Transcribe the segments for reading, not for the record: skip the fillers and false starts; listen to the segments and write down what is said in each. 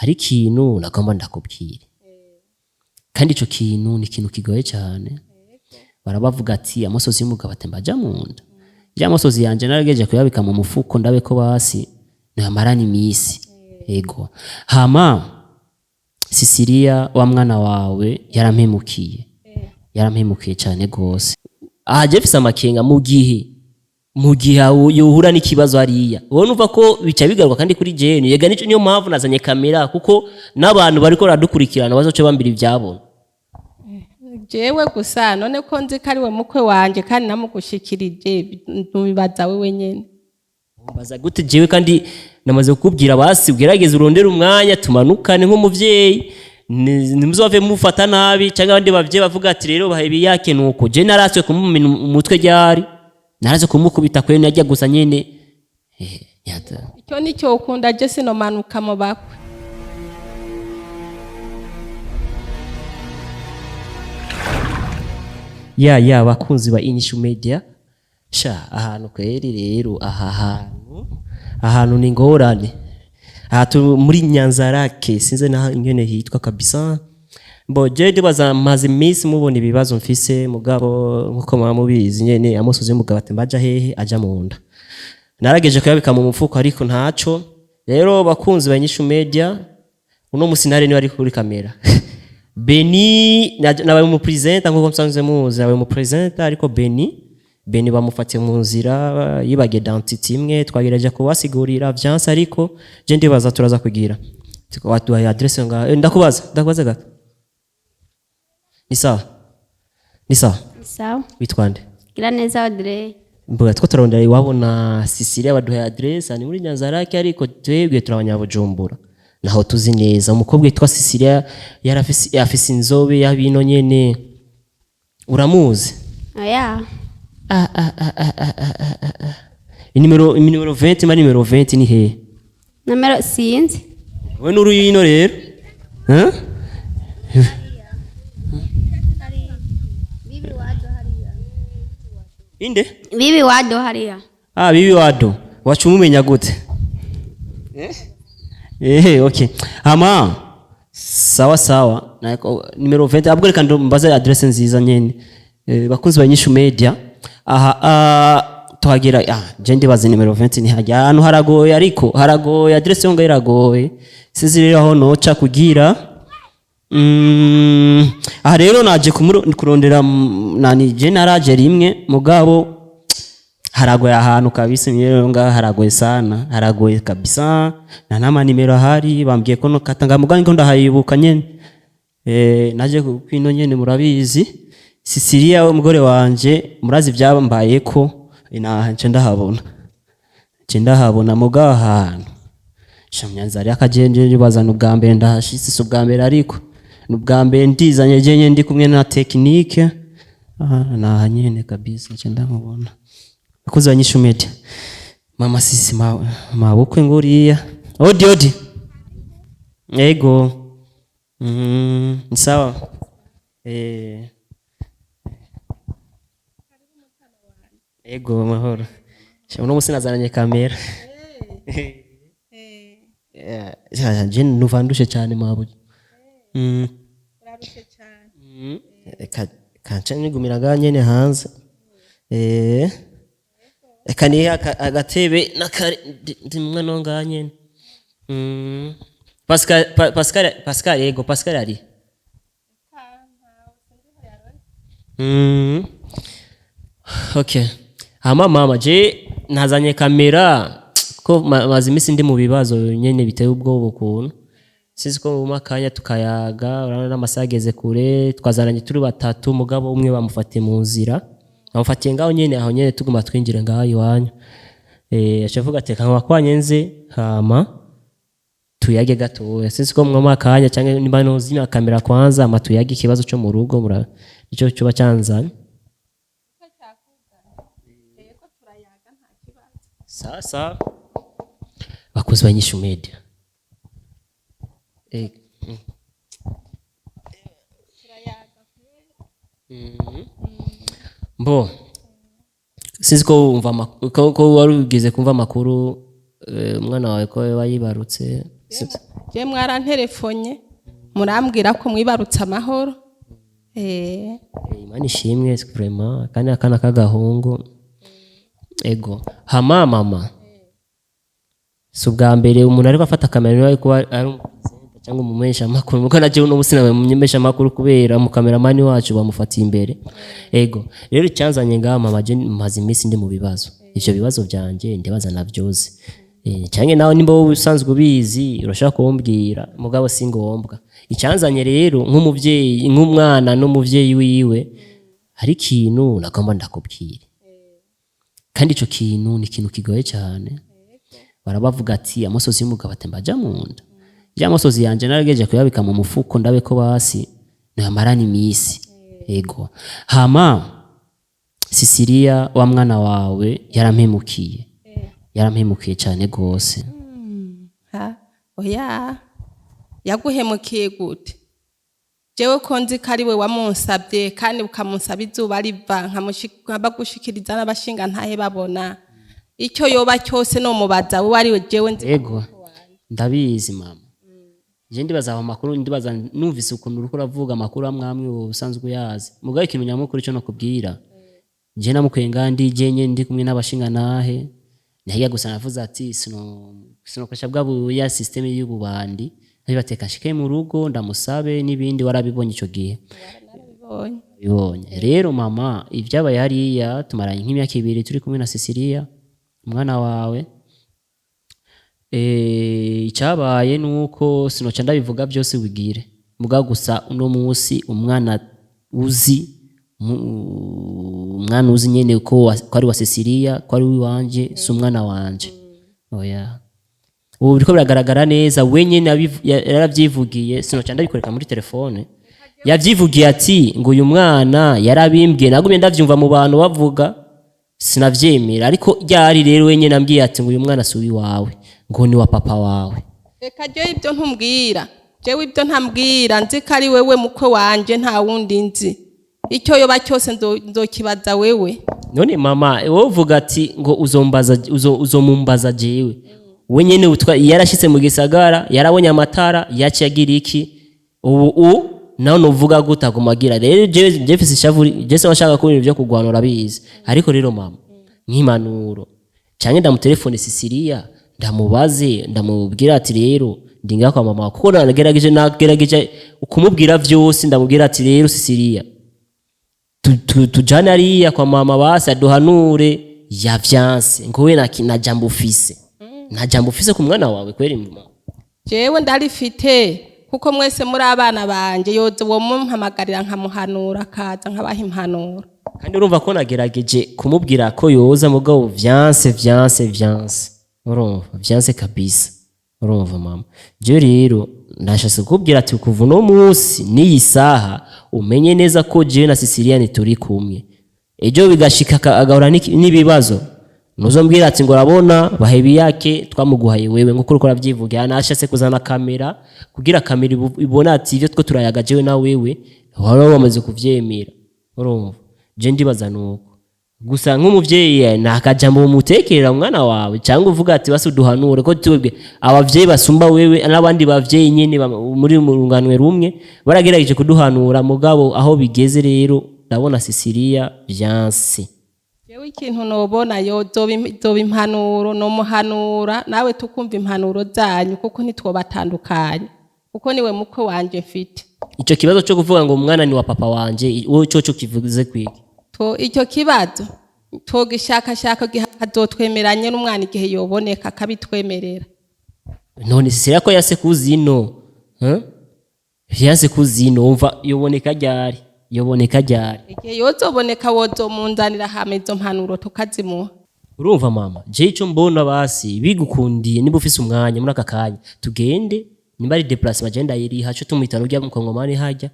Hari ikintu nagomba ndakubwire, kandi ico kintu ni ikintu kigoye cyane. Barabavuga ati amosozi y'umugabo atemba aja mu nda. Ya mosozi yanje naragejeje kuyabika mu mufuko, ndabe ko basi ntibamarana imisi. Ego, hama Sisilia wa mwana wawe yarampemukiye, yarampemukiye cyane gose. Aha je mfise amakenga mu gihe yohura n'ikibazo hariya, wowe numva ko bica bigaruka kandi kuri jene. Yega nico niyo mpamvu nazanye kamera, kuko n'abantu bariko baradukurikirana bazoce bambira ivyabona. Jewe gusa none ko nzi ko ari we mukwe wanje kandi namugushikirije, ntubibaza wewe nyene. Mbaza gute jewe kandi namaze kukubwira? Basi ugerageze urondere umwanya tumanukane nk'umuvyeyi, ntimuzove mufata nabi cyangwa abandi bavyeyi bavuga ati rero baha ibiyake. Nuko je naraswe kumumena umutwe ryari, naraze kumukubita kwe najya gusa nyene. Icyo nicyo ukunda, je sinomanuka mu bakwe. Ya bakunzi ba Inyishu Media, sha ahantu kweri rero, aha hantu, ahantu ni ngorane. Aha turi muri Nyanzarake, sinzi naho ingene hitwa kabisa. Mbo je ndibaza maze iminsi mubona ibibazo mfise, mugabo nkuko muba mubizi nyene, amosozi y'umugabo atemba aja hehe? Aja mu nda. Narageje kuyabika mu mufuko, ariko ntaco. Rero bakunzi ba Inyishu Media, uno musi ntare niwe ari kuri kamera. Beni nabaye umu presenter nkuko musanzwe muzi, nabaye umu presenter, ariko Beni bamufatiye mu nzira yibagiye identity imwe. Twagerageje kubasigurira vyanse, ariko je ndibaza turaza kugira waduhaye adresse nga. Ndakubaza gato, ni sawa, ni sawa? Sawa. Witwa nde? Gira neza Audrey. Mbuga two turarondera iwabo na Sisilia, baduhaye adresse ni muri Nyanzarake, ariko twebwe turi abanyabujumbura, naho tuzi neza. Umukobwa witwa Sisilia yarafise, afise inzobe yabino nyene, uramuzi? Oya. Ah, ah, ah, ah, ah, ah, ah, ah, ah. Inimero 20 ma nimero 20 ni hehe? Nomero sinzi. We n'uruyino rero. Huh? Bibi wado hariya. Inde? Bibi wado hariya. Ah, bibi wado. Wacu mumenya gute? Okay. Ama sawa sawa. Nako nimero 20 abwo, reka mbaze adresse nziza nyene. Bakunzi ba Inyishu Media. Aha tuhagera, je ndibaza nimero 20 ntihajya ahantu haragoye, ariko haragoye, adresse yo ngaho iragoye. Sizi rero aho noca kugira. Aha rero naje kurondera, nani, je naraje rimwe, mugabo haragoye ahantu kabisa. Rero ngaha haragoye sana, haragoye kabisa, nta n'amanimero ahari. Bambwiye ko nokata nga mugabo niko ndahayibuka nyene. Naje kwino nyene, murabizi Sisilia umugore wanje, murazi byambaye ko naha nce ndahabona, nce ndahabona. Mugabo ahantu shamyanzari akajenje bazana ubwa mbere ndahashitse, si ubwa mbere ariko ni ubwa mbere ndizanye jenye ndi kumwe na technique. Aha naha nyene kabisa nce ndamubona. Akozi wa Inyishu Media, mama Sisi, mabukwe nguriya odi odi. Ego, ni sawa. Ego, mahoro. Sha uno musi nazananye kamera. Je numva ndushe cyane mabuye. Urarushe cyane. Kanca nigumira ngaha nyene hanze. Eka nihe agatebe nakare ndi mwana wo ngaha nyene. Pascal, Pascal, Pascal, yego Pascal ari. Okay. Hama mama, je nazanye kamera ko maze iminsi ndi mu bibazo nyene biteye ubwoba ukuntu. Sinzi ko mu akanya tukayaga, urabona n'amasaha ageze kure. Twazananye turi batatu, mugabo umwe bamufatiye mu nzira. Bamufatiye ngaho nyene, aho nyene tuguma twinjira ngaho iwanyu. Aca avuga ati reka kwanye nze hama tuyage gatoya. Sinzi ko mwama akanya cyangwa nimba nozimya kamera kwanza, hama tuyage ikibazo cyo mu rugo, mura nicyo cyoba cyanzanye. Sasa bakozi ba Inyishu Media. Mbo sinzi ko wumva ko wari ugeze kumva amakuru, umwana wawe ko yaba yibarutse. Sinzi. Je mwaranterefonye murambwira ko mwibarutse amahoro. Imana ishimwe vraiment, kandi akana k'agahungu. Ego, hama mama, si ubwa mbere umuntu ariko afata kamera niwe kuba ari umupresenter cyangwa umumenyeshamakuru, muko naje uno musi nabaye umumenyeshamakuru kubera umukameramani wacu bamufatiye imbere. Ego, rero icyanzanye ngaha mama, je maze iminsi ndi mu bibazo. Ivyo bibazo byanje ndibaza navyoze. Canke nawe nimba wowe usanzwe ubizi urashaka kumbwira, mugabo si ngombwa. Icyanzanye rero nk'umuvyeyi, nk'umwana n'umuvyeyi wiwe, hari ikintu nagomba ndakubwira, kandi ico kintu ni ikintu kigoye cyane. Barabavuga ati amosozi y'umugabo atemba aja mu nda. Ya mosozi yanje naragejeje kuyabika mu mufuko, ndabe ko basi nayamarana imisi. Ego, hama Sisilia wa mwana wawe yarampemukiye, yarampemukiye cyane gose. Ha, oya, yaguhemukiye gute? Jewe ko nzi ko ari we wamunsabye kandi ukamunsaba izuba riva, nkabagushikiriza n'abashinga ntahe babona icyo yoba cyose nomubaza we ari we, jewe nzi. Ego, ndabizi mama. Je ndibaza aho makuru, ndibaza numvise ukuntu uriko uravuga amakuru amwe amwe wowe usanzwe uyazi. Mugabo ikintu nyamukuru ico nokubwira, je namukuye ngandi je nyene ndi kumwe n'abashinga ntahe nahiya gusa, navuze ati sinokoresha bwa buya system y'ububandi, bateka nshike mu rugo ndamusabe n'ibindi. Warabibonye ico gihe? Narabibonye. Bibonye. Rero mama, ibyabaye hariya, tumaranye nk'imyaka 2 turi kumwe na Cecilia umwana wawe. Icyabaye nuko sinoca ndabivuga byose wigire, muga gusa uno munsi umwana uzi umwana uzi nyene ko ari wa Cecilia, ko ari uwanje, si umwana wanje, oya. Ubu biriko biragaragara neza, we nyene yaravyivugiye. Sinoca ndabikoreka muri telefone, yavyivugiye ati ngo uyu mwana yarabimbwiye, nagumye ndavyumva mu bantu bavuga sinavyemera, ariko ryari rero we nyene ambwiye ati ngo uyu mwana si uwiwawe, ngo ni wa papa wawe. Reka, jewe ibyo ntumbwira, jewe ibyo ntambwira. Nzi ko ari wewe mukwe wanje, nta wundi nzi. Icyo yoba cyose nzokibaza wewe. None mama, wowe uvuga ati ngo uzombaza, uzomumbaza jewe. We nyene yarashitse mu gisagara, yarabonye amatara, yaciye agira iki? Ubu nawe nuvuga gute aguma agira? Rero jewe mfise ishavu, jewe sinashaka ko ibintu vyo kugwana, urabizi. Ariko rero mama, nk'impanuro, canke ndamutelefone Sicilia ndamubaze, ndamubwira ati rero ndi ngaha kwa mama, kuko nagerageje kumubwira vyose. Ndamubwira ati rero Sicilia, tujane hariya kwa mama basi aduhanure. Yavyanse ngo we na jambo ufise, nta jambo ufise ku mwana wawe kweri mama? Jewe ndarifite, kuko mwese muri abana banje. Yoze uwo mumpamagarira nkamuhanura, akaza nkabaha impanuro. Kandi urumva ko nagerageje kumubwira ko yoza, mugabo vyanse, vyanse, vyanse, urumva vyanse kabisa. Urumva mama, je rero nashatse kukubwira ati kuva uno munsi n'iyi saha umenye neza ko jewe na Sicilia ntituri kumwe. Ejo bigashika agahura n'ibibazo, nuzombwira ati ngo urabona bahebiyake twamuguhaye wewe, nkuko uriko uravyivugira. Nashatse kuzana kamera kugira kamera ibone ati ivyo two turayaga jewe na wewe wari wamaze kuvyemera. Urumva je ndibaza nuko gusa nk'umuvyeyi nta kajambo umutekerera umwana wawe, cyangwa uvuga ati basi uduhanure, ko twebwe abavyeyi basumba wewe n'abandi bavyeyi nyene muri mu runganwe rumwe baragerageje kuduhanura, mugabo aho bigeze rero ndabona Sicilia vyanse. Jewe ikintu nobona yo zoba impanuro, nomuhanura nawe tukumva impanuro zanyu, kuko ntitwobatandukanye, kuko niwe mukwe wanje mfite. Ico kibazo cyo kuvuga ngo umwana ni wa papa wanje, wowe cyo kivuze kwiki? Icyo kibazo togishakashaka azotwemeranye n'umwana igihe yoboneka akabitwemerera. None Sicilia ko yase kuzino, huh? Yase kuzino, umva yoboneka ryari? Yoboneka ryari? Igihe yozoboneka wozomunzanira, hama izo mpanuro tukazimuha. Urumva mama, je ico mbona basi bigukundiye, niba ufise umwanya muri aka kanya tugende, nimba ari déplacement je ndayiriha, co tumwitana urya mukongomani hajya,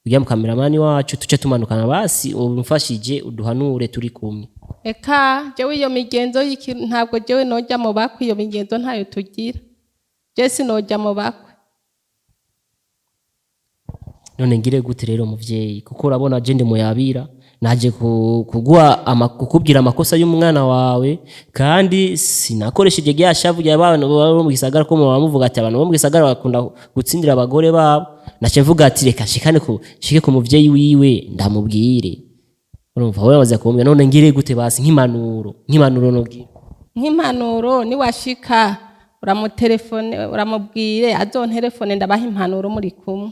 urya mukameramani wacu, tuce tumanukana, basi umfashije uduhanure turi kumwe. Eka, jewe iyo migenzo y'iki ntabwo jewe noja mu bakwe. Iyo migenzo ntayo tugira, je sinoja mu bakwe. None ngire gute rero muvyeyi? Kuko urabona je ndi muyabira. Naje kuguha kukubwira amakosa y'umwana wawe, kandi sinakoresheje rya shavu ry'abantu bo mu gisagara, ko muba muvuga ati abantu bo mu gisagara bakunda gutsindira abagore babo. Nace mvuga ati reka nshikane ku nshike ku muvyeyi wiwe ndamubwire. Urumva wowe wamaze kumbwira, none ngire gute basi nk'impanuro nobwira? Nk'impanuro, niwashika uramutelefone, uramubwire azontelefone, ndabaha impanuro muri kumwe.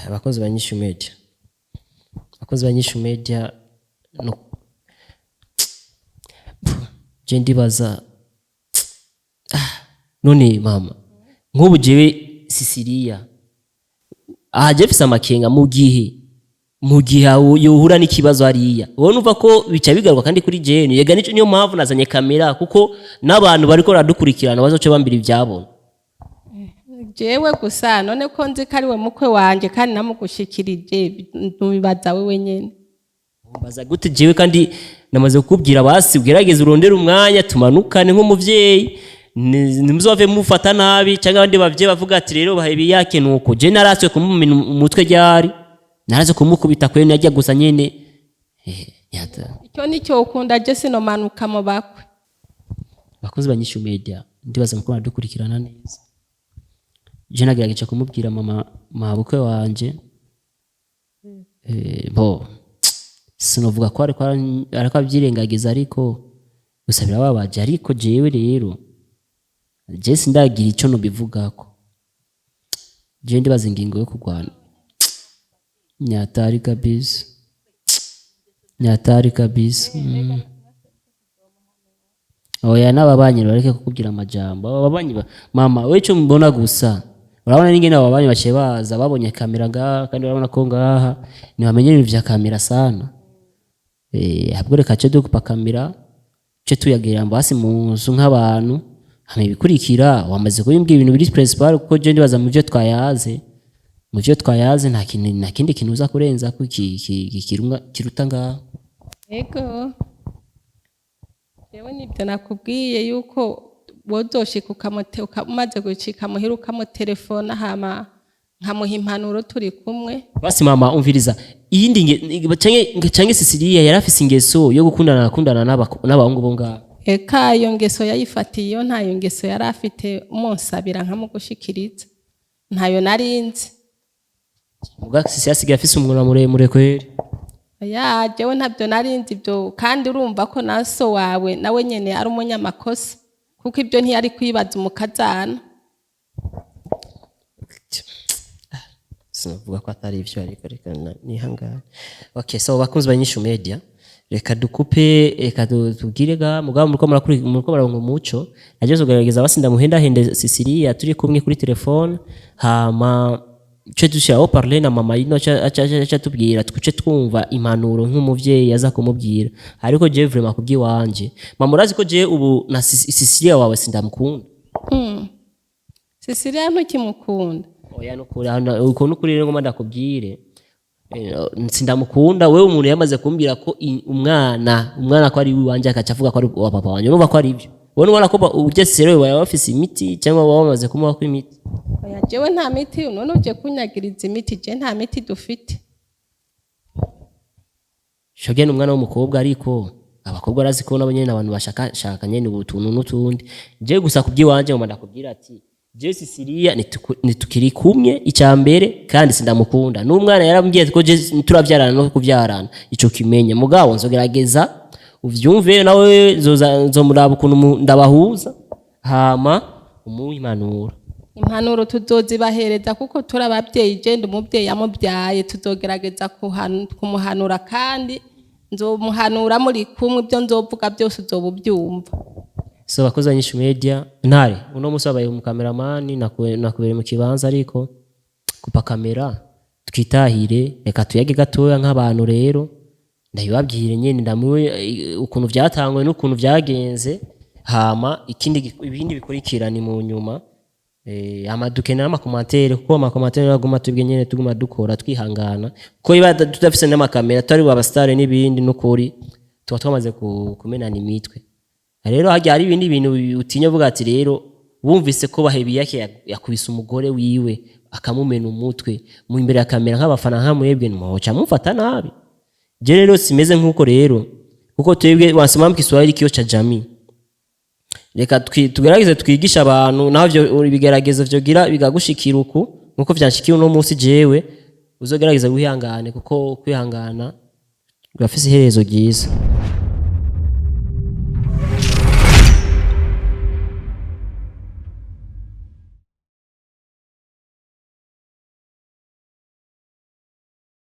Abakozi ba Nyishu Media, abakozi ba Nyishu Media, no je ndibaza. None mama, nk'ubu jewe Sisilia aha, je mfise amakenga mu gihe yohura n'ikibazo hariya, wowe numva ko bica bigaruka kandi kuri jewe. Yega nico niyo mpamvu nazanye kamera, kuko n'abantu bariko baradukurikirana bazoca bambira ivyabona. Jewe gusa none ko nzi ko ari we mukwe wanje kandi namugushikirije, ntubibaza wewe nyene. Mbaza gute jewe kandi namaze kukubwira? Basi ugerageze urondere umwanya tumanukane nk'umuvyeyi, ntimuzove mufata nabi cyangwa abandi bavyeyi bavuga ati rero bahe biyake. Nuko je naratswe kumumena umutwe ryari, naratswe kumukubita kwene yajya gusa nyene. Yata. Icyo nicyo ukunda, je sinomanuka mu bakwe. Bakozi ba Nyishu Media, ndibaza muko baradukurikirana neza. Je nagerageje kumubwira mama mabukwe wanje. Bo sinovuga ko ariko abyirengagiza, ariko gusa birababaje. Ariko jewe rero je sindagira ico nobivugako. Je ndibaza ingingo yo kurwana nyatari kabisa, nyatari kabisa. Oya, n'ababanyi bareke kukubwira amajambo. Aba babanyi mama we, ico mbona gusa, urabona n'ingene abo babanyi baciye baza babonye kamera ngaha, kandi urabona ko ngaha ntibamenye ibintu vya kamera sana. Ahubwo reka ce dukupa kamera, ce tuyagira basi mu nzu nk'abantu, hama ibikurikira wamaze kubimbwira ibintu biri principal, kuko je ndibaza mu vyo twayaze nta kintu, nta kindi kintu uza kurenza ko kiruta ngaho. Ego, jewe nibyo nakubwiye yuko wozoshika umaze gushika muhira ukamutelefona, hama nkamuha impanuro turi kumwe. Basi mama, umviriza, iyindi canke Cecilia yari afise ingeso yo gukundana akundana n'abahungu bo ngaho? Eka, iyo ngeso yayifatiye iyo, ntayo ngeso yari afite. Umunsabira nkamugushikiriza, ntayo narinzi. Muga Cecilia asigaye afise umunwa muremure kweri. Ya, jewe ntabyo narinzi ibyo, kandi urumva ko na so wawe nawe nyene ari umunyamakosa, kuko ibyo ntiyari kwibaza umukazana. Sinavuga ko atari ivyo, ariko reka nihangane. Okay, so bakunzi ba Nyishu Media, reka dukupe, reka tubwire ga mugabo muriko muraronka umuco. Naje kugerageza basi ndamuhendahende Cecilia turi kumwe kuri telefone, hama ce dushiraho parler na mama yino, aca tubwira, tuce twumva impanuro nk'umuvyeyi aza kumubwira. Ariko jewe vraiment kubw'iwanje, mama, urazi ko jewe ubu na Cecilia wawe sindamukunda. Cecilia ntukimukunda? Oya, nukuri hano uko nukuri rero ngoma ndakubwire. Sindamukunda. Wewe umuntu yamaze kumbwira ko umwana ko ari uwanje, akaca avuga ko ari uwa papa wanje, urumva ko ari ibyo. Wowe nubona ko ugeze rero baba bafise imiti cyangwa baba bamaze kumuha ko imiti? Oya, jewe nta miti. None uje kunyagiriza imiti? Je nta miti dufite. Shoge ni umwana w'umukobwa, ariko abakobwa arazi ko nabo nyene abantu bashaka shaka nyene utuntu n'utundi. Je gusa kubyiwanje ngoma ndakubwira ati je Cecilia nitukiri kumwe icya mbere, kandi sindamukunda. N'umwana yarambwiye ko je turavyarana no kuvyarana, ico kimenye. Mugabo nzogerageza uvyumve nawe, nzomuraba ukuntu ndabahuza, hama umuhe impanuro. Impanuro tuzozibahereza kuko turi ababyeyi. Je ndi umubyeyi yamubyaye, tuzogerageza kumuhanura, kandi nzomuhanura muri kumwe. Ibyo nzovuga byose uzoba ubyumva. So bakozi ba Nyishu Media, ntare uno musi wabaye umukameramani, nakubereye mu kibanza, ariko kupa kamera twitahire. Reka tuyage gatoya nk'abantu rero, ndabibabwire nyene, ndamuwe ukuntu vyatangwe n'ukuntu vyagenze, hama ibindi bikurikira ni mu nyuma. Hama dukenera amakomantere, kuko amakomantere aguma tubwe nyene tuguma dukora twihangana, kuko iba tudafise n'amakamera, tutari abasitare n'ibindi, n'ukuri tuba twamaze kumenana imitwe. Rero harya hari ibindi bintu utinya uvuga ati rero bumvise ko Bahebiyake yakubise umugore wiwe. Akamumena umutwe mu imbere ya kamera nk'abafana nka mwebwe, mwoca mufata nabi. Je rero simeze nk'uko rero, kuko twebwe wasema mu Kiswahili kioo cha jamii. Reka tugerageze twigishe abantu, naho ivyo ibigeragezo vyogira bigagushikira uku nkuko vyanshikiye uno munsi jewe, uzogerageza wihangane, kuko kwihangana birafise iherezo ryiza.